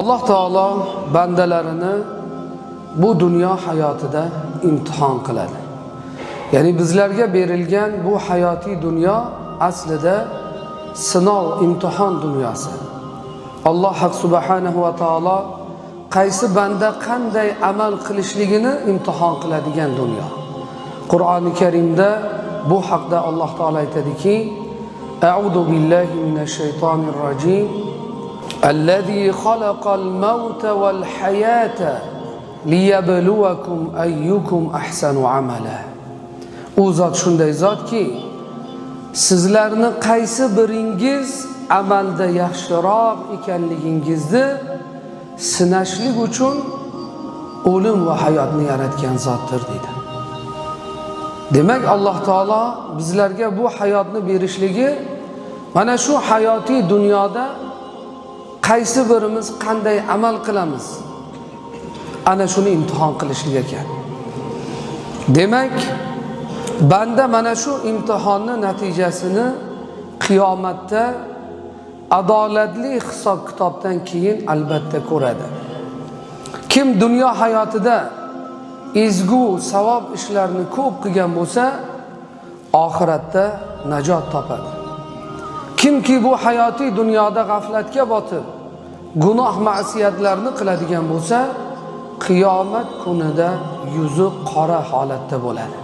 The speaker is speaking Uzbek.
Alloh taolo bandalarini bu dunyo hayotida imtihon qiladi. Ya'ni bizlarga berilgan bu hayotiy dunyo aslida sinov, imtihon dunyosi. Alloh subhanahu va taolo qaysi banda qanday amal qilishligini imtihon qiladigan dunyo. Qur'oni Karimda bu haqda Alloh taolo aytadiki: A'udhu billahi minash shaytonir rojim. الذي خلق الموت والحياة ليبلوكم أيكم أحسن عملا. U zot shunday zotki, sizlarni qaysi biringiz amalda yaxshiroq ekanligingizni sinashlik uchun o'lim va hayotni yaratgan zotdir, deydi. Demak, Alloh taolo bizlarga bu hayotni berishligi mana shu hayotiy dunyoda qaysi birimiz qanday amal qilamiz, ana shuni imtihon qilishlik ekan. Demak, banda mana shu imtihonni natijasini qiyomatda adolatli hisob kitobdan keyin albatta ko'radi. Kim dunyo hayotida ezgu savob ishlarni ko'p qilgan bo'lsa, oxiratda najot topadi. Kimki bu hayotiy dunyoda g'aflatga botib, gunoh ma'siyatlarni qiladigan bo'lsa, qiyomat kunida yuzi qora holatda bo'ladi.